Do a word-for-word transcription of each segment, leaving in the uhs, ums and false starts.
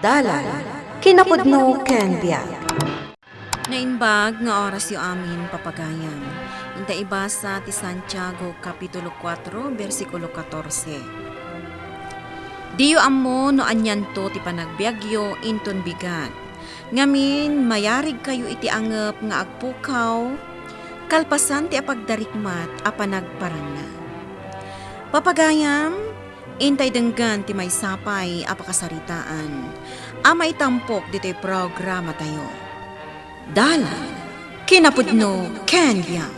Dalan, kinapudno ken biag. Naimbag nga orasyo amin, papagayam. Inta ibasa ti Santiago, Kapitulo kuatro, bersikulo katorse. Diyo ammo no anianto ti panagbiagyo inton bigat. Ngamin, mayarigkayo iti angep nga agpukaw, kalpasan ti apagdarikmat a panagparangna. Papagayam, intay denggen ti maysa pay a pakasaritaan a maitampok ditoy programatayo. Dalan, kinapudno ken biag.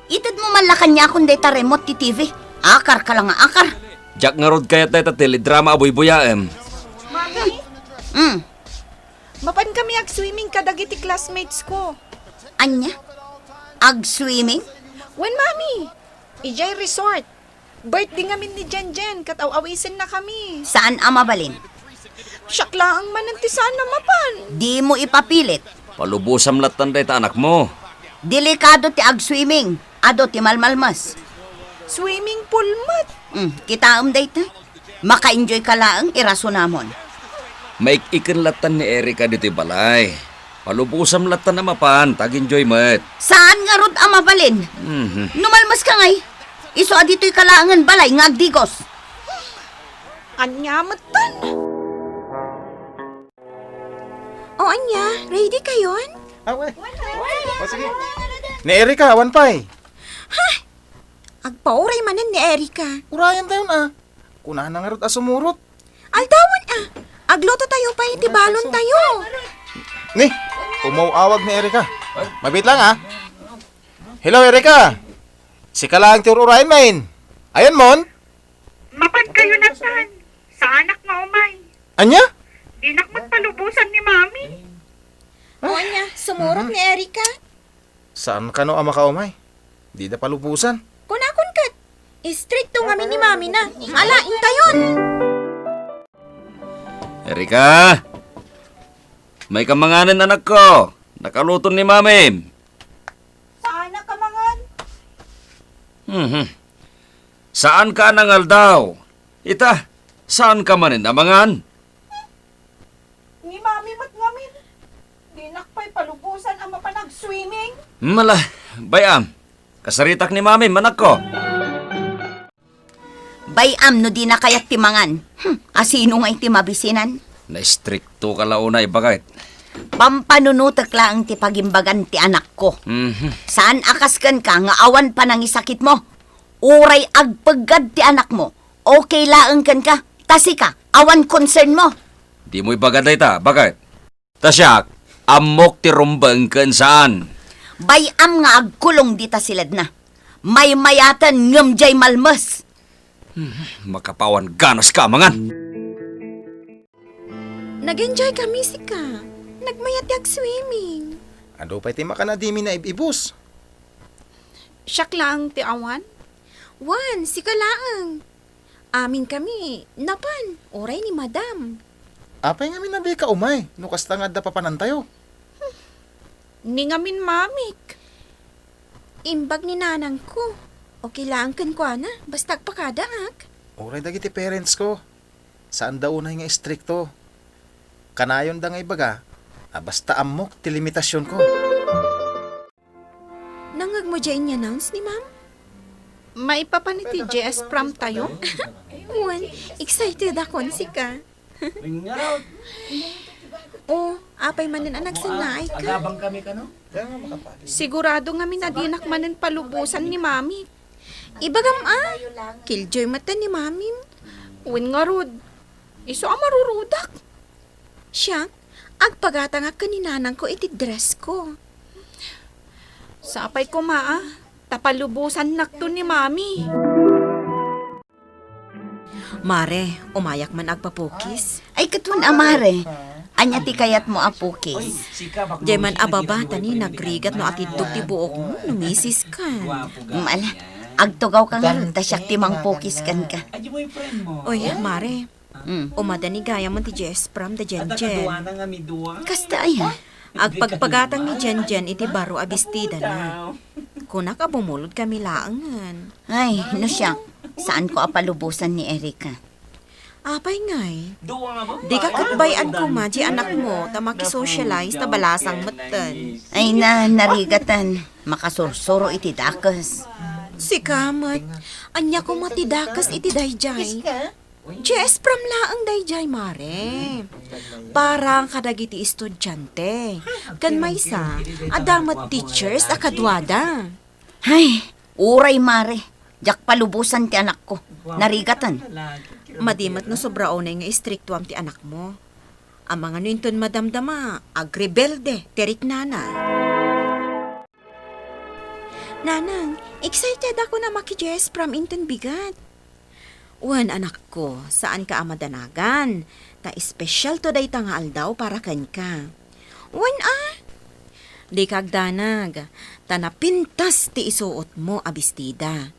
Itedmo man la kaniakon dayta remote ti T V. Akar ka la nga akar. Diak ngarud kayat dayta teledrama a buybuyaem. Mami, Mm. mapan kami ag-swimming kadagiti classmates ko. Ania? Ag-swimming? Wen, Mami. Idiay resort. Birthday ngamin ni Jenjen, ket aw-awisennakami. Saan a mabalin? Siak laeng manen ti saan a mapan. Dimo ipapilit. Palubosam lattan dayta anakmo. Delikado ti ag-swimming. Adu ti malmalmes. Swimming pool met. Hmm, kitaem dayta. Maka-enjoy ka laeng, irasonamon. Maik-iken lattan ni Erica ditoy balay. Palubosam lattan a mapan, ta ag-enjoy met. Saan ngarud a mabalin? Mhm. No malmes ka ngay, isu a ditoy ka laengen balay nga agdigos. Ania metten? O ania, ready kayon? Awe. O, sige. Ni Erica, awan pay. Ha? Agpauray manen ni Erica. Urayan tayon, a. Kunana ngarud a sumurot. Aldawan, a. Agluto tayo pay iti balon tayo. Ni, umaw-awag ni Erica. Mabit lang, a. Hello, Erica. Sika laeng ti ur-urayen, main. Ayan, mon? Mapan kayo natan. Saanak nga umay. Anya? Dinak met palubosan ni Mami. O ania, sumurot ni Erica? Saan kano a makaumay? Dida palubosan. Kunakon ket, istrikto ngamin ni Mami na. Ala, intayon. Erica! May kamanganen, anakko. Nakaluton ni Mami. Saan a kamangan? Mhm. Saan ka a nangaldaw? Ita, saan ka manen a mangan? Ni Mami met ngamin. Dinak pay palubosan a mapan ag-swimming. Mala, bay-am. Kasaritak ni Mami, manakko. Bay-am no dina kayat ti mangan. Hmm, asino nga iti mabisinan? Naistrikto ka la unay, baket. Pampanunotek laeng ti pagimbagan ti anakko. Mhm. Saan a kas kenka nga awan panangisakitmo? Uray agpeggad ti anakmo, okay laeng kenka. Ta sika, awan concernmo. Dimo ibaga dayta, baket. Ta siak, ammok ti rumbeng ken saan. Bay-am nga agkulong dita siledna. Maymayaten ngem diay malmes. Hmm, makapawan ganas ka, mangan. Nag-enjoy kami, sika. Nagmayat ti ag-swimming. Adu pay ti makan a dimi naib-ibus. Siak laeng ti awan? Wen, sika laeng. Amin kami, napan, uray ni Madam. Apay ngamin a dika umay, no kasta nga adda papanantayo? Ni ngamin mamik. Imbag ni nanangko. Okay laeng kenkuana, basta agpakadaak. Uray dagiti parents ko. Saanda unay nga istrikto. Kanayonda nga ibaga a basta ammok ti limitasionko. Nangngegmo diay in-announce ni Ma'am? Maipapan iti J S prom tayo? Wen, excited akon, sika. O, apay manen a nagsannaay ka? Agabang kami kano? Sigurado ngamin a dinak manen palubosan ni Mami. Ibagam a, killjoy met ni Mami. Wen ngarud, isu a marurudak. Siak, agpagatangak ken ni nanangko iti dress ko. Sapay koma a, ta palubosannakto ni Mami. Mare, umayak man agpapukis. Ay, ket wen a, mare. Ania ti kayatmo a pukis? Diay man a baba, ta ni nagrigat no atiddog ti buokmo no misis kan. Mm, ala, agtugaw ka ngarud, ta siak ti mangpukis kenka. Oy, mare, Mm. Umada ni gayam ti J S prom da Jenjen. Kasta aya? Agpagpagatang ni Jenjen iti baro a bestidana. Kunak a bumulod kami laengen. Ay, no siak, saanko a palubosan ni Erica. Apay ngay? Dika ket bay-an koma ti anakmo ta makisocialize ta balasang metten. Ay na, narigatan. Makasursuro iti dakes. Sika met, ania koma ti dakes iti daydiay? J S prom laeng daydiay, Mare. Para kadagiti estudiante. Ken maysa, adda met teachers a kaduada. Ay, uray, Mare. Diak palubosan ti anakko. Narigatan. Madi met no sobra unay nga istriktoam ti anakmo. Amangan no inton madamdama, agrebelde ti riknana. Nanang, excited ako na maki-J S prom inton bigat. Wen, anakko, saanka a madanagan, ta espesyalto dayta nga aldaw para kenka. Wen a, dika agdanag, ta napintas ti isuotmo a bestida.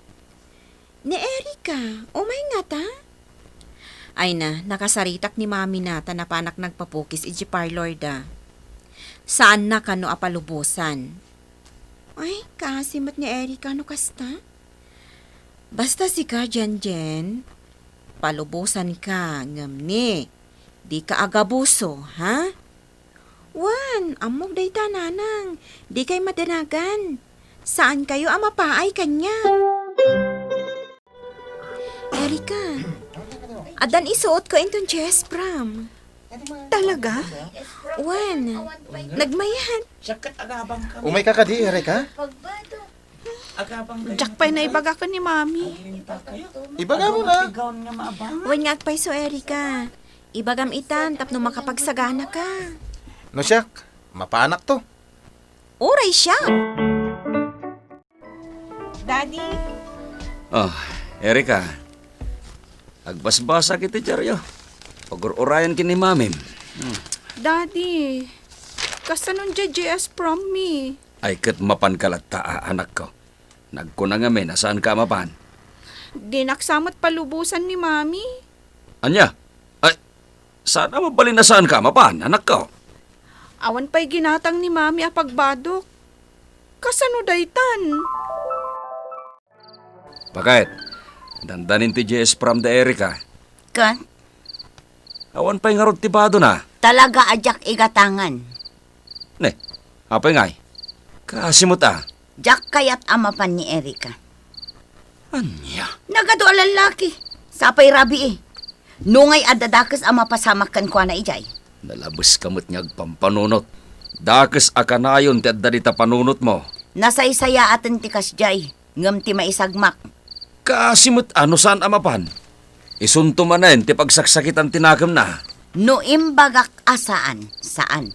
Ni Erica, umay ngata? Ay na, nakasaritak ni Mami na ta napanak nagpapukis iti parlor da. Saanna kano a palubosan. Ay, kaasi met ni Erica no kasta. Basta sika, Jenjen, palubosanka, ngem ni, dika agabuso, ha? Wen, ammok dayta, Nanang. Dikay madanagan. Saankayo a mapaay kaniak. Erica, addan isuotko inton J S prom. Talaga? Wen, nagmayat. Umayka kadi, Erica? Diak pay naibaga ken ni Mami. Ibagam na. Wen nga agpayso, Erica. Ibagam itan tapno makapagsaganaka. No siak, mapanakto. Uray siak. Daddy. Oh, Erica. Agbasbasak iti diario. Pagur-urayan ken ni Mamim. Hmm. Daddy, kasano diay J S prom mi? Ay, ket mapanka latta, a, anakko. Nagkuna ngamin a saanka a mapan. Dinak sa met palubosan ni Mami. Ania? Ay, saan a mabalin a saanka a mapan, anakko? Awan pay ginatang ni Mami a pagbadok. Kasano daytan? Bakit? Dandanin ti J S prom da Erica. Ket? Awan pay ngarud ti badona. Talaga a diak igatangan. Ne, apay ngay? Kaasi met a. Diak kayat a mapan ni Erica. Ania? Nagadu a lallaki. Sapay rabii. Nungay adda dakes a mapasamak kenkuana idiay. Nalabeska met nga agpampanunot. Dakes a kanayon ti adda dita panunotmo. Nasaysayaaten ti kasdiay. Ngem ti maisagmak. Kaasi met a no saan a mapan. Isunto manen ti pagsaksakitan ti nakemna. No imbagak a saan, saan.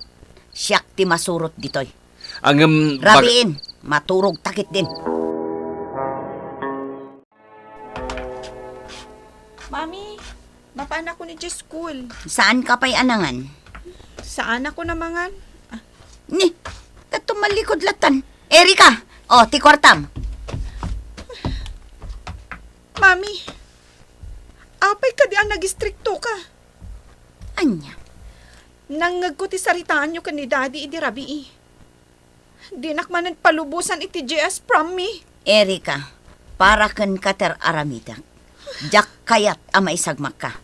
Siak ti masurot ditoy. Ngem bag- Rabiin, maturogta ketdin. Mami, mapaanakon idiay school. Saanka pay a nangan? Saanakon a mangan. Ah. Ni, ket tumalikod latan. Erica, o, ti kuartam. Mami, apay kadi a nagistriktoka? Ania? Nangngegko ti saritaanyo ken ni Daddy idi rabii. Dinak manen palubosan iti J S prom mi. Erica, para kenka ti ar-aramidek. Diak kayat a maisagmakka.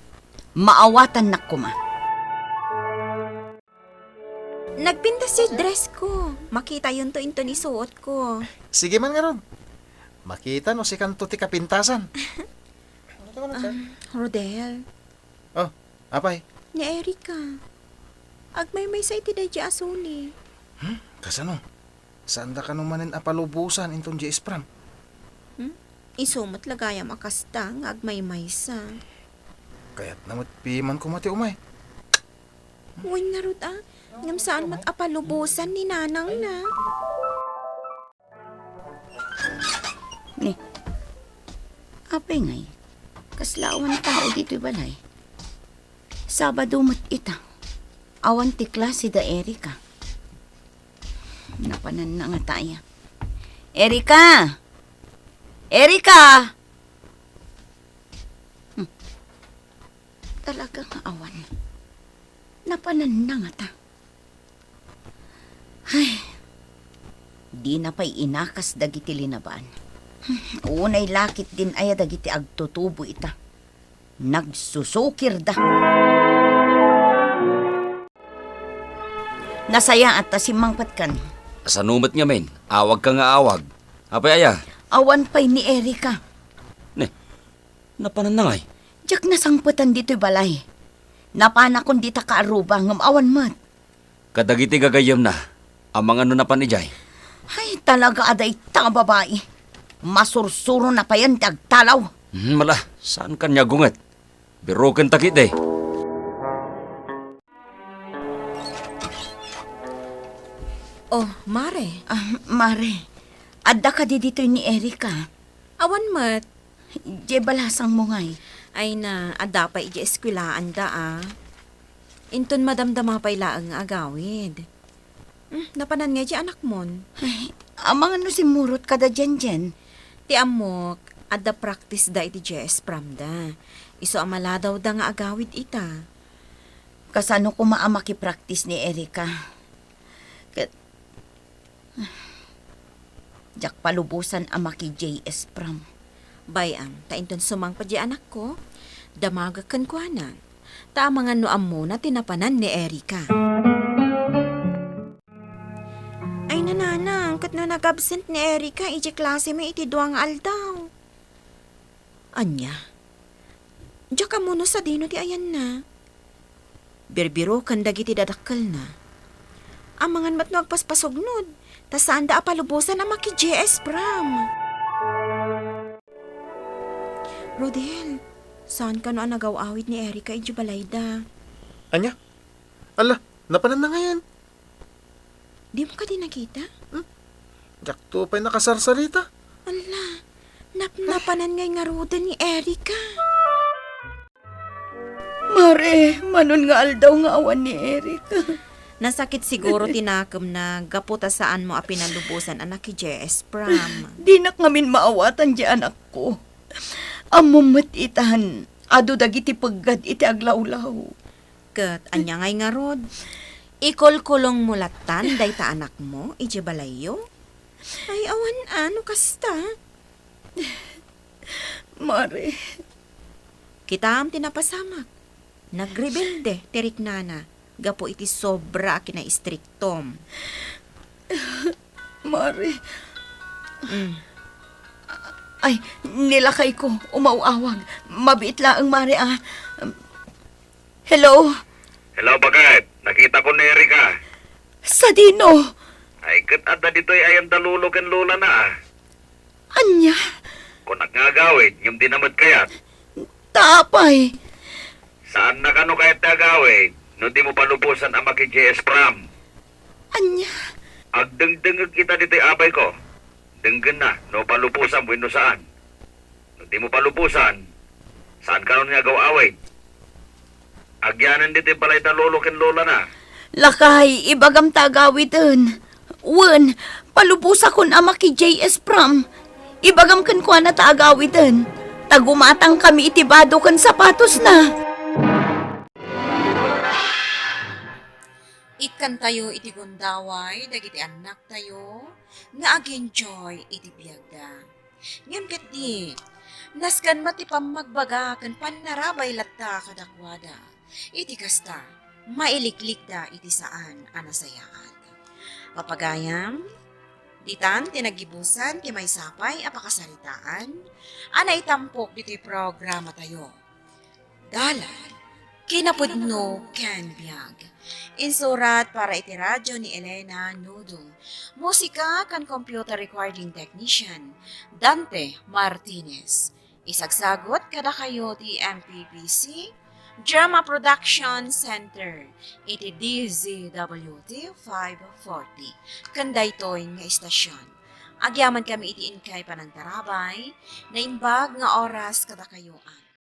Maawatannak koma. Nagpintas ti dress ko. Makitayonto inton isuotko. Sige man ngarud. Makita no sikanto ti kapintasan. Ah, Rodel. Oh, apay? Ni Erica. Agmaymaysa iti daydi a suli. Hmm? Kasano? Saanda kano manen a palubosan inton J S prom? Hmm? Isu met la gayam a kasta nga agmaymaysa. Kayatna met piman koma ti umay. Wen ngarud a, ngem saan met a palubosan ni nanangna. Ni, apay ngay, kasla awan tao ditoy balay? Sabado met ita. Awan ti klase da Erica. Napananna ngata aya. Erica! Erica! Hmm. Talaga nga awan. Napananna ngata. Ay, dina pay inakas dagiti linaban. Unay laketdin aya dagiti agtutubo ita. Nagsusukirda. Nasayaat ta simmangpetkan. Sano met ngamin? Awagka nga awag. Apay aya? Awan pay ni Erica. Ne, napananna ngay? Diak nasangpetan ditoy balay. Napanakon dita kaaruba, ngem awan met. Kadagiti gagayyemna, amangan no napan idiay? Ay, talaga a dayta a babai. Masursurona payen ti agtalaw. Hmm, mala, saan kaniagunget? Birokenta ketdi. Oh, Mare. Ah, Mare, adda kadi ditoy ni Erica? Awan met. Diay balasangmo ngay? Ay na, adda pay idiay eskuelaanda, a. Inton madamdama pay laeng nga agawid. Hmm, napanan ngay diay anakmon? Ay, amangan no simmurot kada Jenjen. Ti ammok, adda practice da iti J S prom da. Isu a maladawda nga agawid ita. Kasano koma a makipractice ni Erica? Ket, diak palubosan a maki-J S prom. Bay-am, ta inton sumangpet diay anakko, damagek kenkuana. Ta amangan no ammona ti napanan ni Erica. Ay, nanang, ket no nag-absent ni Erica idiay klasemi iti dua nga aldaw? Ania? Diak ammo no sadino ti ayanna. Birbiroken dagiti dadakkelna. Amangan met no agpaspasugnod, ta saanda a palubosan a maki-J S prom. Rodel, saan kano a nagaw-awid ni Erica idiay balayda? Ania? Ala, napananna ngayen? Dimo kadi nakita? Hmm? Diakto pay nakasarsarita. Ala, napnapanan ngay ngaruden ni Erica. Mare, manon nga aldaw nga awan ni Erica. Nasakit siguro ti nakemna gapu ta saanmo a pinalubosan a naki-J S prom. Dinak ngamin maawatan diay anakko. Ammom met itan, adu dagiti peggad iti aglawlaw. Ket ania ngay ngarud? Ikulkulongmo lattan dayta anakmo idiay balayyo? Ay, awan a no kasta. Mare. Kitaem ti napasamak. Nagrebelde ti riknana gapu iti sobra a kinaistriktom. Mare. Mm. Ay, ni lakayko, umaw-awag. Mabiit laeng, Mare, a. Hello? Hello, baket. Nakitako ni Erica. Sadino? Ay, ket adda ditoy ayanda lolo ken lolana. Ania? Kunak nga agawid, ngem dina met kayat. Ta apay? Saanna kano kayat ti agawid, no dimo palubosan a maki-J S prom. Ania? Agdengdengngeg ita ditoy abayko. Denggenna no palubosam wenno saan. No dimo palubosan, saan kano nga agaw-awid. Agyanen ditoy balayda lolo ken lolana. Lakay, ibagam ta agawiden. Wen, palubosakon a maki-J S prom. Ibagam kenkuana ta agawiden. Ta gumatangkami iti bado ken sapatosna. Ikkantayo iti gundaway dagiti annaktayo nga ag-enjoy iti biagda. Ngem ketdi, nasken met ti pammagbaga ken pannarabay latta kadakuada. Iti kasta, mailiklikda iti saan a nasayaat. Papagayam, ditan ti naggibusan ti maysa pay a pakasaritaan a naitampok ditoy programatayo. Dalan, kinapudno ken biag. Insurat para iti radyo ni Elena Nudo. Musika ken computer recording technician, Dante Martinez. Isagsagut kadakayo ti M P P C Drama Production Center iti D Z W T five forty. Ken daytoy nga istasyon, agyamankami iti inkay panangtarabay, naimbag nga oras kadakayo.